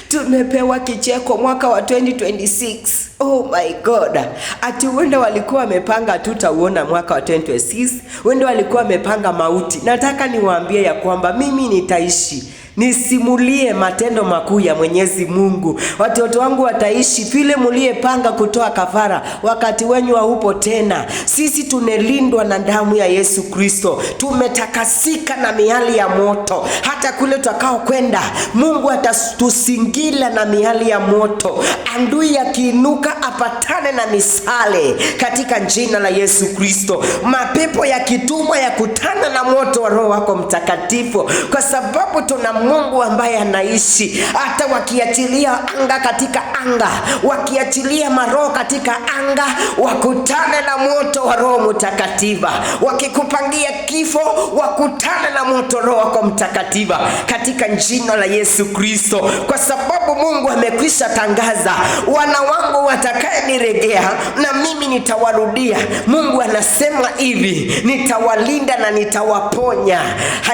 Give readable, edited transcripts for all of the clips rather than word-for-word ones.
Tumepewa kicheko mwaka wa 2026. Oh my God, ati wenda walikuwa wamepanga tutauona mwaka wa 2026, wenda walikuwa wamepanga mauti. Nataka niwaambie ya kwamba mimi nitaishi nisimulie matendo makuu ya Mwenyezi Mungu. Watoto wangu wataishi vile muliyepanga kutoa kafara, wakati wenyu haupo tena. Sisi tunelindwa na damu ya Yesu Kristo, tumetakasika na miali ya moto. Hata kule tutakao kwenda, Mungu atatusingira na miali ya moto. Adui akiinuka apatane na misale katika jina la Yesu Kristo. Mapepo yakitumwa yakutana na moto wa Roho wako Mtakatifu, kwa sababu tuna Mungu ambaye anaishi. Hata wakiachilia anga katika anga, wakiachilia maroho katika anga, wakutane na moto wa Roho Mtakatifu. Wakikupangia kifo, wakutane na moto Roho wako Mtakatifu katika jina la Yesu Kristo, kwa sababu Mungu amekwisha tangaza, wana wangu watakaye niregea na mimi nitawarudia. Mungu anasema hivi, nitawalinda na nitawaponya.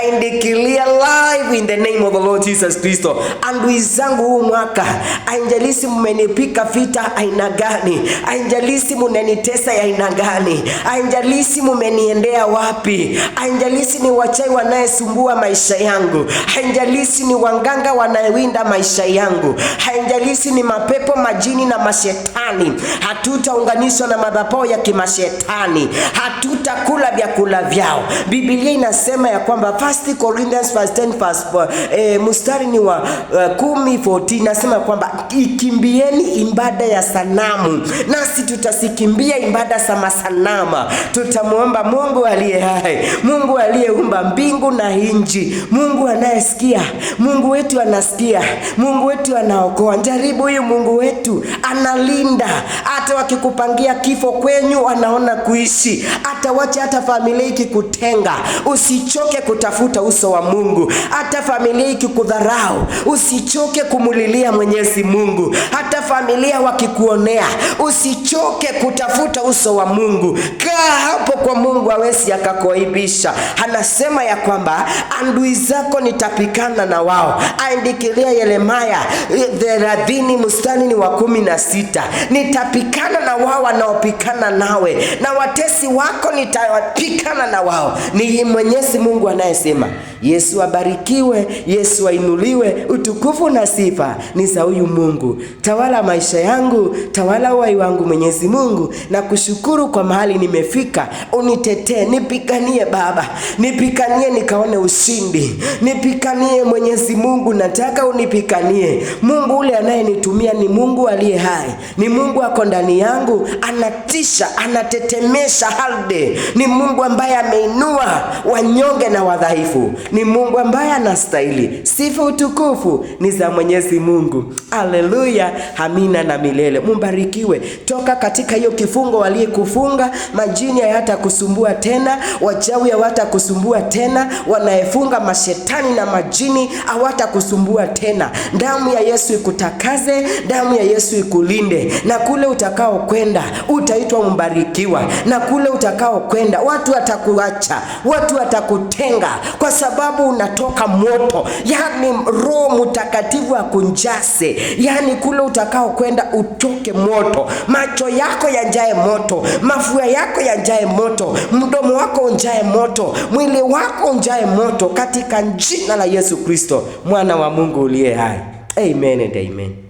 I declare life in the name of the Lord Jesus Kristo. Adui zangu huu mwaka, haijalishi mmenipika vita aina gani, haijalishi mnanitesa ya aina gani, haijalishi mmeniendea wapi, haijalishi ni wachawi wanayesumbua maisha yangu, haijalishi ni waganga wanayewinda maisha yangu, haijalishi ni mapepo, majini na mashetani, hatutaunganishwa na madhabahu ya kimashetani, hatutakula vyakula vyao. Biblia inasema ya kwamba 1 Corinthians verse 10 verse 4, mstari ni wa 10 14 nasema kwamba ikimbieni ibada ya sanamu, nasi tutasikimbia ibada za masanama. Tutamwomba Mungu aliye hai, Mungu aliyeumba mbingu na nchi, Mungu anayesikia, Mungu wetu anasikia, Mungu wetu anaokoa. Jaribu huyu Mungu wetu analinda. Hata wakikupangia kifo kwenyu, anaona kuishi. Hata wache hata familia ikikutenga, usichoke kutafuta uso wa Mungu. Hata familia ikikudharau, usichoke kumulilia Mwenyezi Mungu. Hata familia wakikuonea, usichoke kutafuta uso wa Mungu. Kaa hapo kwa Mungu, hawezi akakuaibisha. Anasema ya kwamba adui zako nitapikana na wao. Andikilia Yeremia 30 mstari ni wa 16, nitapikana na wao wanaopikana nawe, na watesi wako nitapikana na wao. Ni Mwenyezi Mungu anayesema. Yesu abarikiwe, Yesu ainuliwe, utukufu na sifa ni za huyu Mungu. Tawala maisha yangu, tawala uhai wangu Mwenyezi Mungu, na kushukuru kwa mahali nimefika. Unitetee, nipiganie Baba, nipiganie nikaone ushindi, nipiganie Mwenyezi Mungu, nataka unipiganie. Mungu ule anayenitumia ni Mungu aliye hai, ni Mungu ako ndani yangu, anatisha, anatetemesha ardhi. Ni Mungu ambaye ameinua wanyonge na wadhaifu, ni Mungu ambaye anastahili sifa, utukufu ni za Mwenyezi Mungu. Haleluya, amina na milele. Mumbarikiwe. Toka katika hiyo kifungo waliyekufunga, majini hayatakusumbua tena, wachawi hawatakusumbua tena, wanaefunga mashetani na majini hawatakusumbua tena. Damu ya Yesu ikutakaze, damu ya Yesu ikulinde, na kule utakao kwenda utaitwa mbarikiwa, na kule utakao kwenda watu watakuacha, watu watakutenga, kwa sababu unatoka moto, yaani Roho Mtakatifu akunjase, yaani kule utakao kwenda utoke moto, macho yako yajae moto, mafua yako yajae moto, mdomo wako unjae moto, mwili wako unjae moto, katika jina la Yesu Kristo, mwana wa Mungu uliye hai. Amen and amen.